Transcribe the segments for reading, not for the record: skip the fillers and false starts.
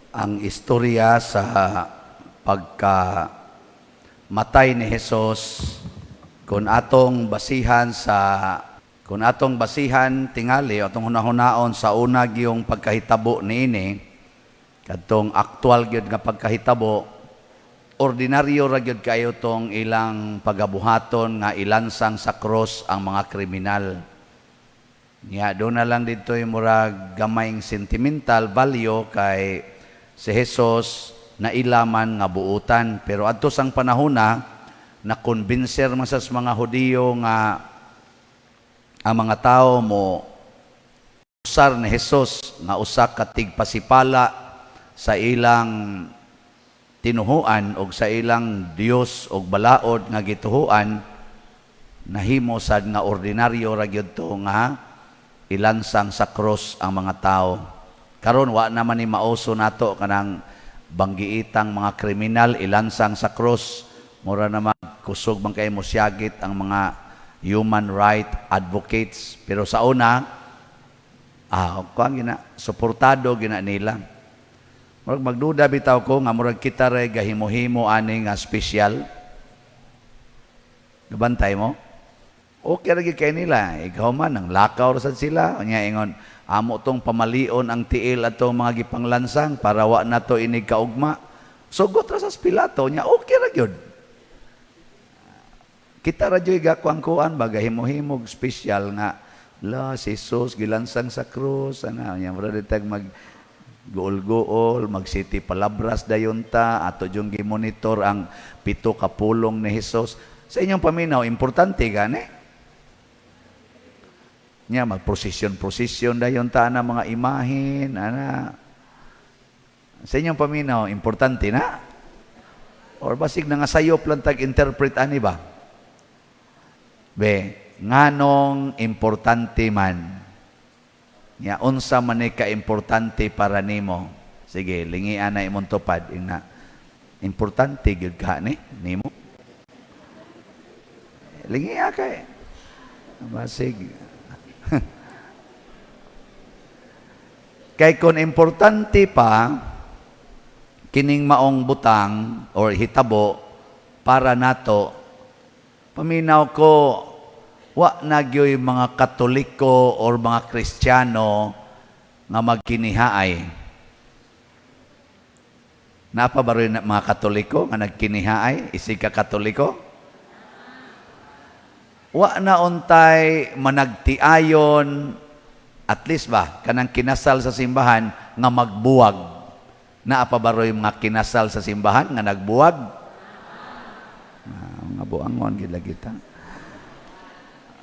Ang istorya sa pagka matay ni Jesus, kung atong basihan tingali, atong hunahunaon sa una gyung pagkahitabo niini, kadtong aktual gyud nga pagkahitabo, ordinaryo ra gyud kayo tong ilang pagabuhaton nga ilansang sa cross ang mga kriminal. Nya do na lang dito yung murag gamayng sentimental value kay si Jesus na ilaman nga buutan. Pero adto sang panahona, na kumbinser man sa mga Hudiyo nga ang mga tao mo usar ni Jesus nga usa ka tigpasipala sa ilang tinuhuan og sa ilang Dios og balaod nga gituhuan, nahimo sad nga ordinaryo ra gyud to nga ilansang sa cross ang mga tao. Karon wa naman ni mauso nato kanang banggiitang mga kriminal ilansang sa cross. Mura naman kusog man kay mosyagit ang mga human right advocates. Pero sa una, kuan gina, suportado gina nila. Murag magduda bitaw ko nga murag kita ray gahimo-himo ani nga special. Gabantay mo? Okay ra gyud kay nila. Ikaw man ang lakaw ra sad sila. Unya ingon, amo tong pamalion ang tiil atong mga gipanglansang para wa na to inig kaugma. Sugot ra sa Pilato nya okay ra gyud. Kita ra jud gakuan-kuan ba, gahimo-himog special nga la si Jesus gilansang sa krus ana, nya mura ditag mag guol-guol, mag-city palabras dayon ta, ato yung gimonitor ang pito ka pulong ni Jesus. Sa inyong paminaw, importante gani? Nya magprosesyon-prosesyon dayon ta na mga imahin, ana. Sa inyong paminaw, importante na? Or basig nga sayop lang tag interpret ani ba? Be, nganong importante man? Nya unsa man ni ka-importante para nimo? Sige, lingian na imong tupad ingna. Importante gyud ka ni nimo. Lingia kay. Basig. Kay kung importante pa kining maong butang or hitabo para nato, paminaw ko wa na gyoy mga Katoliko or mga Kristiyano nga magkinihaay. Napa ba rin mga Katoliko nga nagkinihaay? Isig ka Katoliko? Wa na untay managtiayon, at least ba, kanang kinasal sa simbahan nga magbuwag. Naa pa ba ro'y mga kinasal sa simbahan nga nagbuwag? Ah, nga buangon gid lagi ta.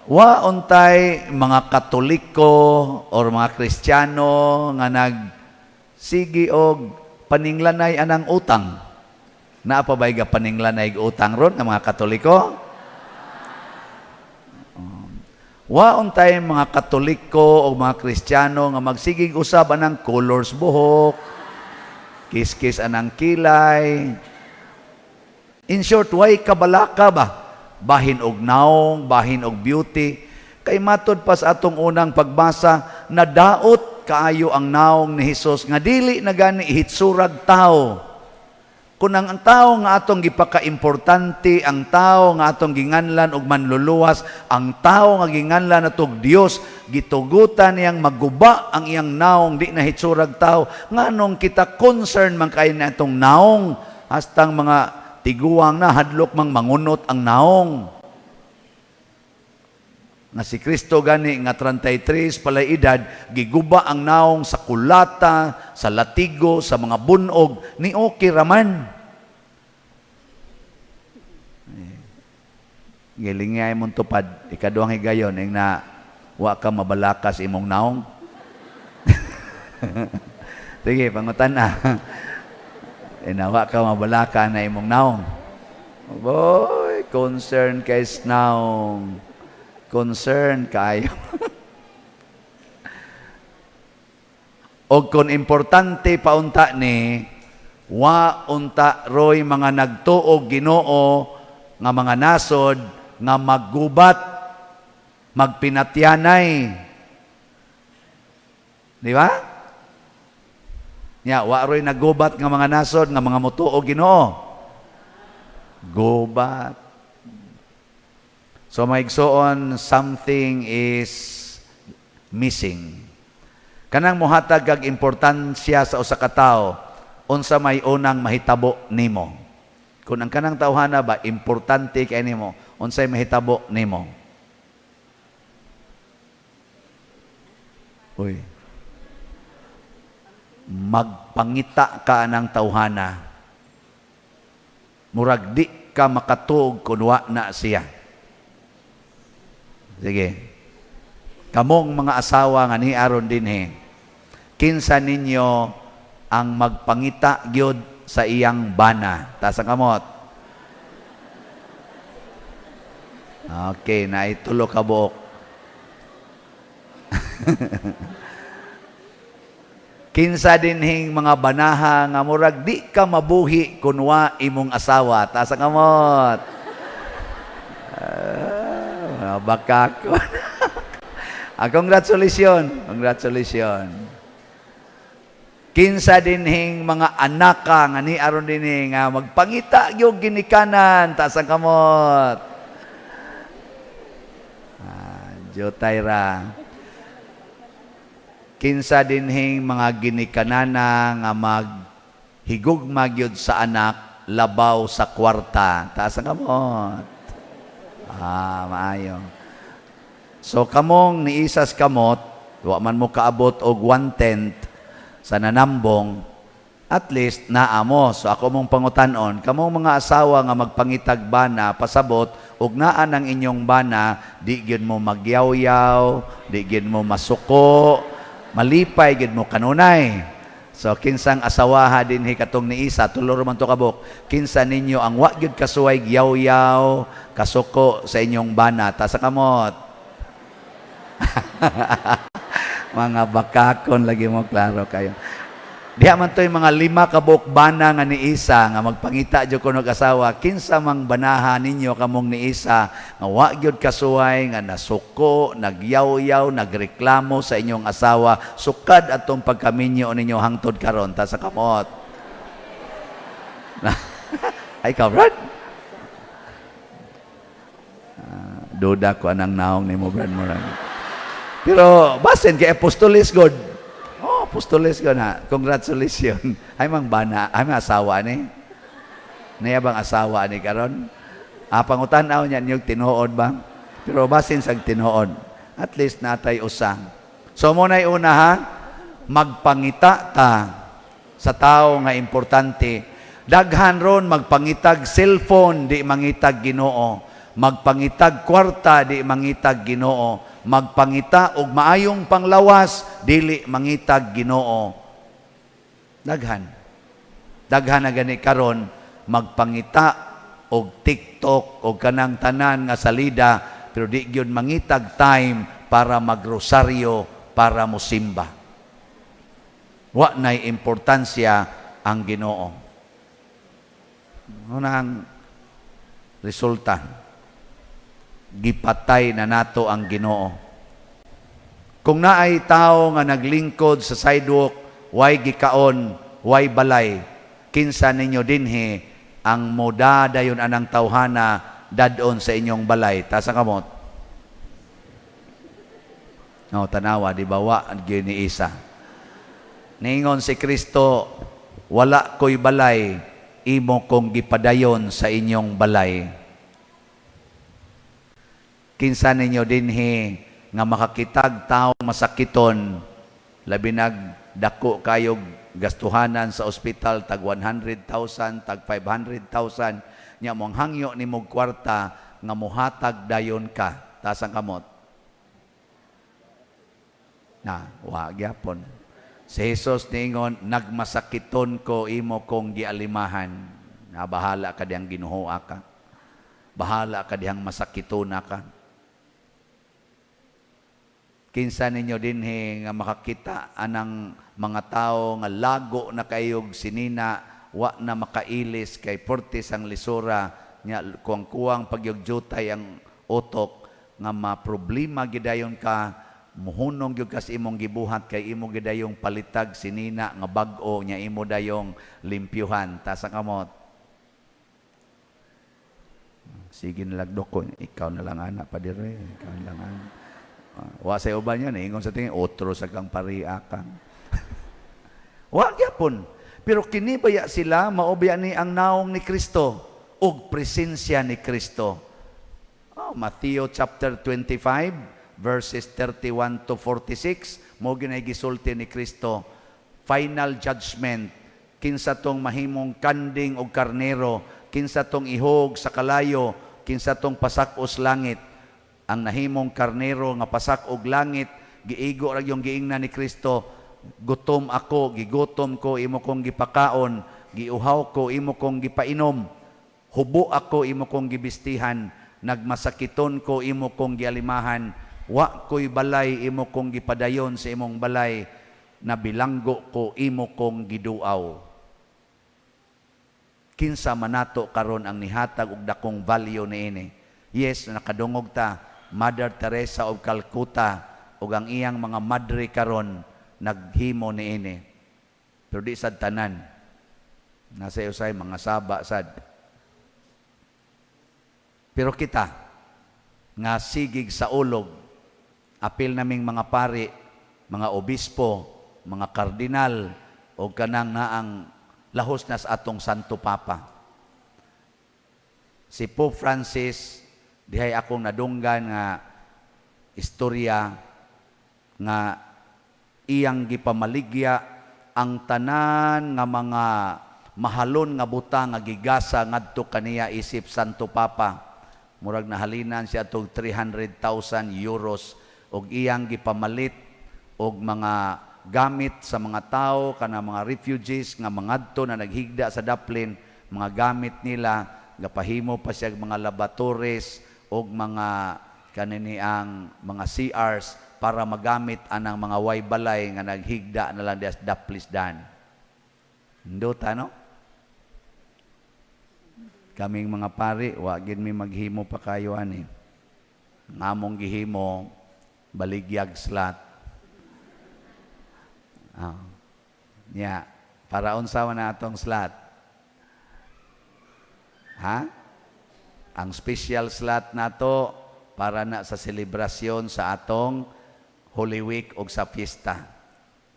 Wa untay mga Katoliko or mga Kristiyano nga nagsigi og paninglanay anang utang. Naa pa ba'y ga paninglanay og utang ron nga mga Katoliko? Wa untay mga Katoliko o mga Kristiyano nga magsigig usab anang colors buhok, kiskis anang kilay. In short, way kabalaka ba? Bahin og naong, bahin og beauty. Kay matod pa sa atong unang pagbasa, nadaot kaayo ang naong ni Hesus nga dili na gani hitsurag tao. Kung ang tao nga atong gipakaimportante, ang tao nga atong ginganlan og manluluwas, ang tao nga ginganlan atog Dios, gitugutan niyang maguba ang iyang naong di na hitsurag tao, nganong kita concern man kay na atong naong hastang mga tiguang na hadlok mang mangunot ang naong. Nga si Kristo gani nga 33 palay edad, giguba ang naong sa kulata, sa latigo, sa mga bunog, ni okay raman. Eh, gilingay mong tupad, ikaduhang higayon, ing na wa ka mabalakas imong naong. Sige, pangutan na. Ina, wa ka mabalaka na imong naong. Boy, concern kay naong. Concern kayo. Og kung importante paunta ni, wa unta roy mga nagtuog Ginoo nga mga nasod nga maggubat, magpinatyanay. Di ba? Nya, wa roy nagubat nga mga nasod nga mga mutuo Ginoo. Gubat. So mga igsoon, something is missing. Kanang muhatag kag importansya sa usa ka tawo, unsa may unang mahitabo nimo? Kung ang kanang tawhana ba importante kay nimo, unsay mahitabo nimo? Uy. Magpangita ka ng tawhana. Murag di ka makatuog kun wa na siya. Sige. Kamong mga asawa nga ni aron dinhi, kinsa ninyo ang magpangita gyud sa iyang bana? Taas ang kamot. Okay, naitulo ka buok. Kinsa dinhing mga banaha nga murag di ka mabuhi kun wa imong asawa? Taas ang kamot. Ah, bakako. Ah, congratulations. Congratulations. Kinsa dinhing mga anaka nga ni aron dinhi nga magpangita gyud ginikanan? Taas ang kamot. Ah, jutay ra. Kinsa dinhing mga ginikanana nga maghigugma gyud sa anak labaw sa kwarta? Taas ang kamot. Ah, maayo. So kamong niisas kamot, wa man mo kaabot og 1/10 sa nanambong, at least naa mo. So ako mong pangutan-on, kamong mga asawa nga magpangitag bana, pasabot, og naa ng inyong bana, di gyud mo magyawyaw, di gyud mo masuko, malipay gyud mo kanunay. So kinsang asawaha dinhi katong niisa, tulo ra man to kabuk, kinsa ninyo ang wa gyud kasuway gyawyaw, kasuko sa inyong bana? Ta sa kamot. Mga bakakon lagi mo, klaro kayo. Diha man to'y mga 5 ka buok bana nga niisa nga magpangita jud kuno og asawa, kinsa mang banaha ninyo kamong niisa nga wa gyud kasuway, nga nasuko, nagyawyaw, nagreklamo sa inyong asawa sukad atong pagkaminyo ninyo hangtod karon? Ta sa kamot. Ay ka, Brad. Duda ko anang naong nimo, Brad, murag. Pero basin kay apostolis God. Oh, apostolis ko na. Congratulations. Ay mang bana, ay mang asawa ni. Niya bang asawa ni karon? Ah, pangutan-aw niya niyog tinuod ba? Pero basin sag tinuod. At least natay usa. So mo na'y una ha, magpangita ta sa tao nga importante. Daghan ron magpangitag cellphone, di mangitag Ginoo. Magpangitag kwarta, di mangitag Ginoo. Magpangita og maayong panglawas, dili mangitag Ginoo. Daghan. Daghan na gani karon magpangita og TikTok og kanang tanan nga salida, pero di gyud mangitag time para magrosaryo, para mosimba. Wa nay importansya ang Ginoo. Ano na ang resulta? Gipatay na nato ang Ginoo. Kung naay tao nga naglingkod sa sidewalk, way gikaon, way balay, kinsa ninyo dinhi ang moda dayon anang tawhana dadon sa inyong balay? Taas ang kamot. No, tanawa, di ba wa gyud ni isa. Niingon si Kristo, "Wala ko'y balay, imo kong gipadayon sa inyong balay." Kinsa ninyo dinhi nga makakitag tao masakiton, labi nag dako kayog gastuhanan sa ospital, tag 100,000, tag 500,000, nya mo ang hangyo nimo kwarta nga mohatag dayon ka? Taas ang kamot. Na wa gyapon. Si Jesus niingon, "Nagmasakiton ko, imo kong gialimahan." Na bahala ka diyang ginuhoa ka, bahala ka diyang masakitona ka. Kinsa ninyo dinhi nga makakita anang mga tao nga lago na kayog sinina, wa na makailis kay portis ang lisura nya, kuwang-kuwang pagyog jutay ang utok, nga maproblema gidayon ka muhunong gyud kas imong gibuhat kay imo gidayong palitag sinina nga bag-o nya imo dayong limpyuhan. Tasa kamot. Sige na lang doko, ikaw na lang ana, padire, ikaw na lang ana. Wa sa uban yan, ingon sa tingin, otro sa kang paria kang. Wa gyapon. Pero kini baya sila, mao baya ni ang naong ni Kristo ug presensya ni Kristo? Oh, Matthew chapter 25 verses 31 to 46, mao ginay gisulti ni Kristo, final judgment, kinsa tong mahimong kanding og karnero, kinsa tong ihog sa kalayo, kinsa tong pasak-os langit. Ang nahimong karnero nga pasak og langit, giigo ra yung giingnan ni Kristo, "Gutom ako, gigutom ko, imo kong gipakaon, giuhaw ko, imo kong gipainom, hubo ako, imo kong gibistihan, nagmasakiton ko, imo kong gialimahan, wa ko'y balay, imo kong gipadayon sa imong balay, nabilanggo ko, imo kong giduaw." Kinsa manato karon ang nihatag og dakong value niini? Yes, nakadungog ta, Mother Teresa of Calcutta ug ang iyang mga madre karon naghimo niini. Pero di sad tanan. Nasa usay mga saba sad. Pero kita nga sigig sa ulog, apil naming mga pari, mga obispo, mga kardinal o kanang naang lahos na sa atong Santo Papa. Si Pope Francis, dihay akong nadunggan nga istorya nga iyang gipamaligya ang tanan nga mga mahalon nga butang nga gigasa ngadto kaniya isip Santo Papa. Murag nahalinan siya tog €300,000 og iyang gipamalit og mga gamit sa mga tao, kana mga refugees nga mangadto na naghigda sa daplin, mga gamit nila. Gapahimo pa siya og mga lavatories og mga kanini ang mga CRs para magamit anang mga way balay nga naghigda na lang diya sa daplisdan. Nindota, no? Kaming mga pari, wa gid mi maghimo pa kayo ani. Ngamong gihimo, baligyag slot. Ah. Nya, para unsa man na atong slot? Ha? Ang special slot nato para na sa selebrasyon sa atong Holy Week o sa fiesta.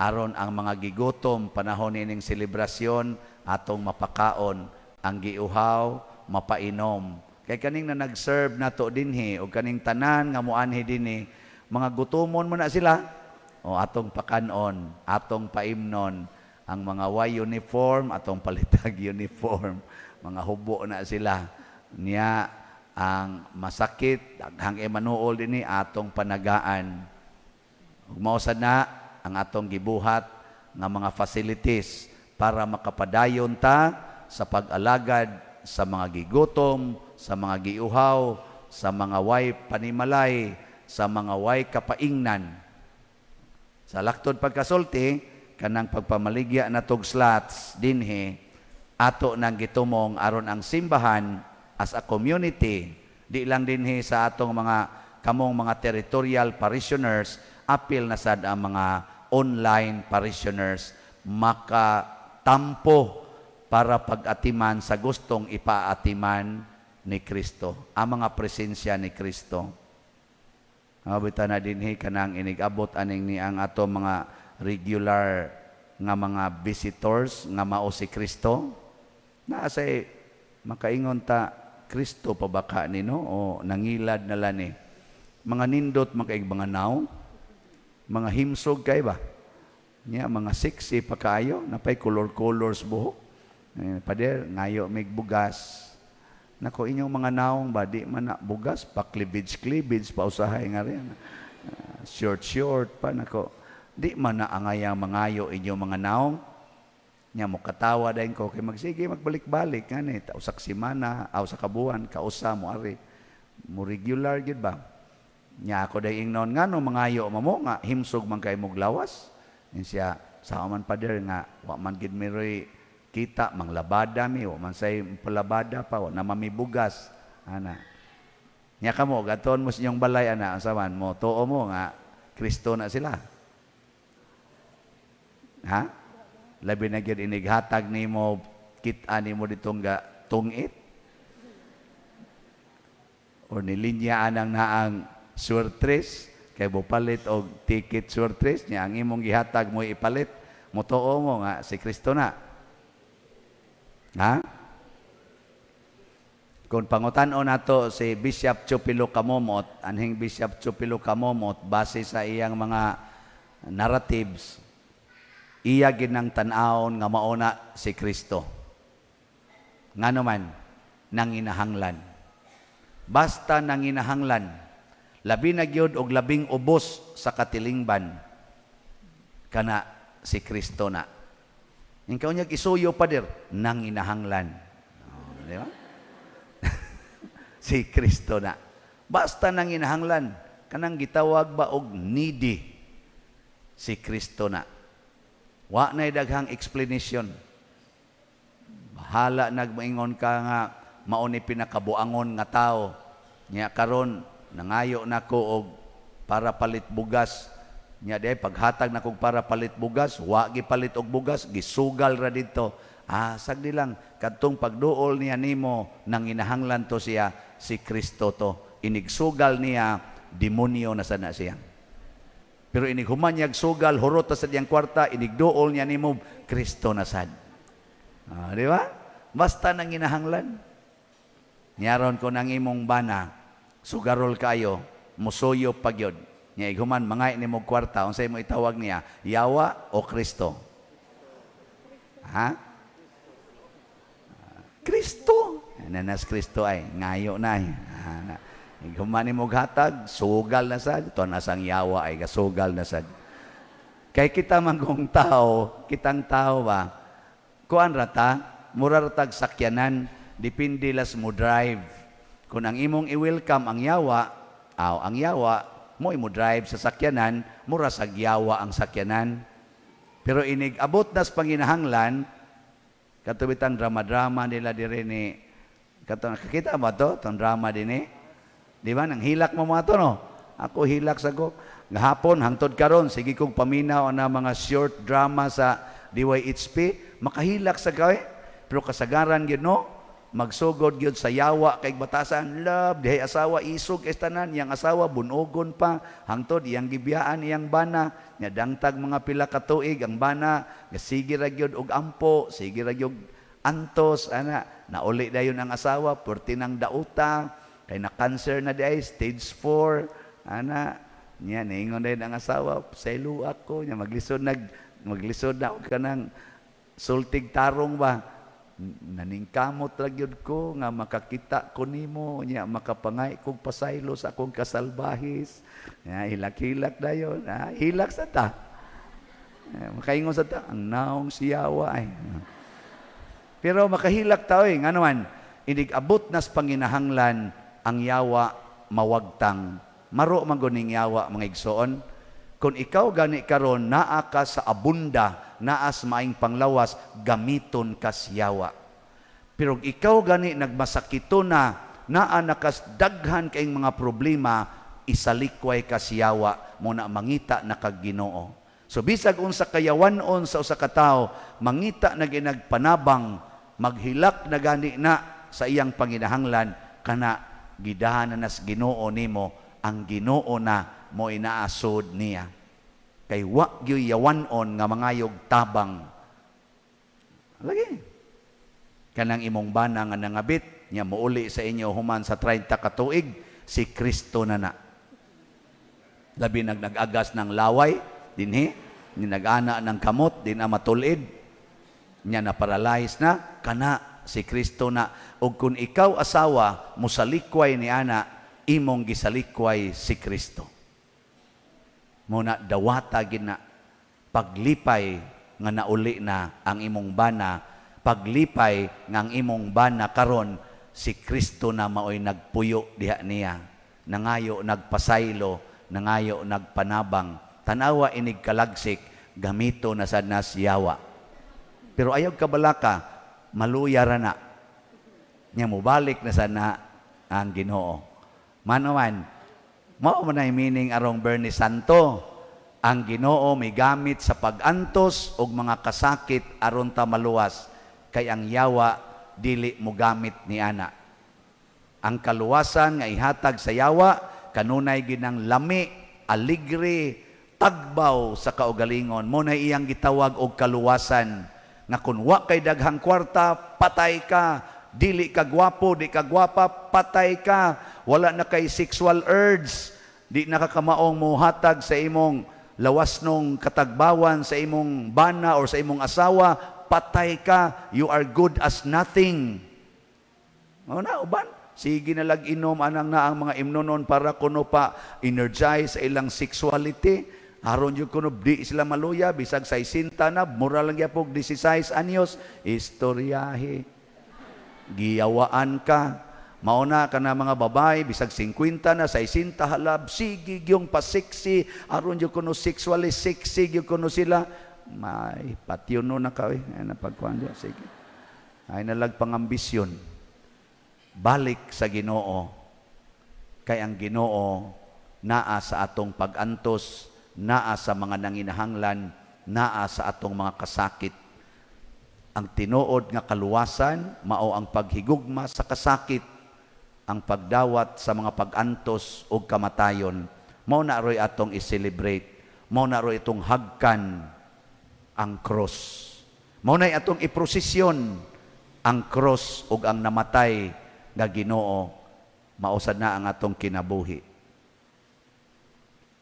Aron ang mga gigutom panahon nining selebrasyon, atong mapakaon, ang giuhaw mapainom. Kay kaning na nag-serve nato dinhi o kaning tanan nga moanhi dinhi, mga gutomon mo na sila. O atong pakanon, atong paimnon, ang mga way uniform, atong palitag uniform, mga hubo na sila. Niya ang masakit, daghang Emmanuel dinhi, atong panagaan. Ug mao sad na ang atong gibuhat nga mga facilities para makapadayon ta sa pag-alagad sa mga gigutom, sa mga giuhaw, sa mga way panimalay, sa mga way kapaingnan. Sa laktod pagkasulti, kanang pagpamaligya na tog slots dinhi, ato nang gitumong aron ang simbahan as a community, di lang dinhi sa atong mga kamong mga territorial parishioners, apil na sad ang mga online parishioners, makatampo para pag-atiman sa gustong ipaatiman ni Kristo, ang mga presensya ni Kristo. Mabita na dinhi kanang inig-abot aning ni ang ato mga regular nga mga visitors nga mao si Kristo. Naa say makaingon ta, "Kristo pa ba ka nino o nangilad na lang ni?" Mga nindot makaig mga naong, mga himsog kay ba? Nya mga sexy pa kaayo, napay color-colors buhok. Eh, "Pader, ngayo mig bugas." Nako, inyong mga naong ba, di man na bugas, pa cleavage cleavage, pa usahay nga rin. Ah, short short pa, nako. Di man na angayang mangayo inyong mga naong. Nya mo katawa dayon ko kay magsige magbalik-balik ngani ta usak semana aw sa kabuan kausa mo ari. Mo regular gid ba? Nya ako day ingnon, "Ngano mangayo mo nga himsog man kay mog lawas?" Nya siya, "Sa man, pader, nga wa man gid miroy kita, manglabada mi, wa man say palabada pa, wa na mami bugas ana." Nya kamo gaton mo sa inyong balay ana, unsa man mo tuo mo nga Kristo na sila. Ha? Labi na gyud inighatag nimo, kita nimo ditong ga tungit or nilinya anang naang swertres kay palit og ticket swertres niya, ang imong gihatag mo ipalit, motuo mo nga si Kristo na? Ha? Kung pangutan-on nato si Bishop Chupilo Camomot, anhing Bishop Chupilo Camomot, base sa iyang mga narratives, iya ginang tan-awon nga mauna si Kristo. Ngano man, nanginahanglan. Basta nanginahanglan, labi na gyud og labing ubos sa katilingban, kana si Kristo na. Ikaw niya isuyo, pader, nanginahanglan. Oh, di ba? Si Kristo na. Basta nanginahanglan, kanang gitawag ba og needy, si Kristo na. Wa na'y daghang explanation. Bahala nagmoingon ka nga mao ni pinakabuangon nga tao. Nya karon nangayo nako og para palit bugas. Nya di paghatag nako para palit bugas, wa gipalit og bugas, gisugal ra didto. Ah, sagdi lang kadtong pagduol niya nimo, nanginahanglan to siya, si Kristo to. Inigsugal niya, demonyo na sana siya. Pero inig human niyag sugal, hurot ta sa diyang kwarta, inigduol niya nimo, Kristo na sad. Ah, di ba? Basta nanginahanglan. Niyaron ko nang imong bana, sugarol kayo, musuyo pagyod. Nya ighuman mangay nimo kwarta, unsay mo itawag niya? Yawa o Kristo? Ha? Kristo. Nanas Kristo ay ngayo na ay. Ah, ighuman nimo hatag, sugal na sad, to nasang yawa ay gasugal na sad. Kay kita man kung tao, kitang tao ba, kuan rata, mura ratag sakyanan, depende las mo drive. Kung ang imong i-welcome ang yawa, aw, ang yawa, mo imo drive sa sakyanan, mura sag yawa ang sakyanan. Pero inig abot nas panginahanglan, katubitan drama-drama nila dire ni kato, nakakita ba to tong drama dinhi? Di ba nang hilak mo mga to, no? Ako hilak sa ko. Gahapon hangtod karon sige kong paminaw na mga short drama sa DYHP, makahilak sa kawe. Pero kasagaran gyud, no, magsugod gyud sa yawa kay batasan love dihay asawa, isog kay tanan iyang asawa, bunogon pa hangtod iyang gibiyaan iyang bana. Nya dangtag mga pila ka tuig, ang bana sige ra gyud og ampo, sige ra gyud antos ana, nauli dayon ang asawa, perti nang dauta kay na cancer na diay, stage 4 ana. Nya niingon dayon ang asawa, "Saylo ako." Nya maglisod nag maglisod na og kanang sultig tarong ba, "Naningkamot ra gyud ko nga makakita ko nimo, nya makapangay kog pasaylo sa akong kasalbahis." Nya hilak-hilak dayon, ah, hilak sa ta. Eh, makaingon sa ta ang naong siyawa ay. Pero makahilak ta oy, ngano man, inig abot nas panginahanglan, ang yawa mawagtang. Maro man guning yawa, mga igsoon. Kung ikaw gani karon naa ka sa abunda, naas maing panglawas, gamiton kas yawa. Pero ikaw gani nagmasakito na, naa nakas daghan kayong mga problema, isalikway ka siyawa mo na mangita na kag Ginoo. So bisag unsa kayawanon sa usa ka tawo, mangita na ginagpanabang, maghilak na gani na sa iyang panginahanglan, kana gidahan na nas Ginoo nimo, ang Ginoo na mo inaasod niya. Kay wa gyud yawanon nga mangayog tabang. Lagi. Kanang imong bana nga nangabit, nya muuli sa inyo human sa 30 ka tuig, si Kristo na na. Labi nag nag-agas ng laway, dinhi, ni nag-ana ng kamot, di na matulid, nya na paralyze na, kana si Kristo na. Ug kung ikaw asawa, musalikway ni ana, imong gisalikway si Kristo. Muna dawata gina paglipay nga nauli na ang imong bana, paglipay nga ang imong bana karon si Kristo na maoy nagpuyo diha niya, nangayo nagpasaylo, nangayo nagpanabang. Tanawa inig kalagsik, gamito na sad nas yawa. Pero ayaw kabalaka, maluya ra na nya, mobalik na sad na ang Ginoo. Mano man Mao man ay meaning arong Biyernes Santo. Ang Ginoo may gamit sa pag-antos og mga kasakit aron ta maluwas, kay ang yawa dili mo gamit ni ana. Ang kaluwasan nga ihatag sa yawa kanunay ginang lami, aligre, tagbaw sa kaugalingon. Mao na iyang gitawag og kaluwasan nga kun wa kay daghang kwarta, patay ka. Dili ka gwapo, di ka gwapa, patay ka. Wala na kay sexual urge, di na ka kamaong mohatag sa imong lawas nung katagbawan sa imong bana or sa imong asawa, patay ka. You are good as nothing. Mao na uban. Sige na lag inom anang na ang mga imnonon para kuno pa energize sa ilang sexuality. Aron jud kuno di sila maluya bisag 60 na, mura lang gyapon 16 anyos, istoryahe. Giyawaan ka. Mao na kana mga babae bisag 50 na, 60 halab, sige gyung pa-sexy aron jud kuno sexually sexy gyud kuno sila. May patyon no na ka oy. Ay napagkuan diya, sige. Ay nalag pangambisyon. Balik sa Ginoo, kay ang Ginoo naa sa atong pag-antos, naa sa mga nanginahanglan, naa sa atong mga kasakit. Ang tinuod nga kaluwasan mao ang paghigugma sa kasakit, ang pagdawat sa mga pag-antos ug kamatayon. Mao na roy atong i-celebrate, mao na roy itong hagkan ang cross, mao na atong iprosesyon ang cross ug ang namatay nga Ginoo. Mao sad na ang atong kinabuhi.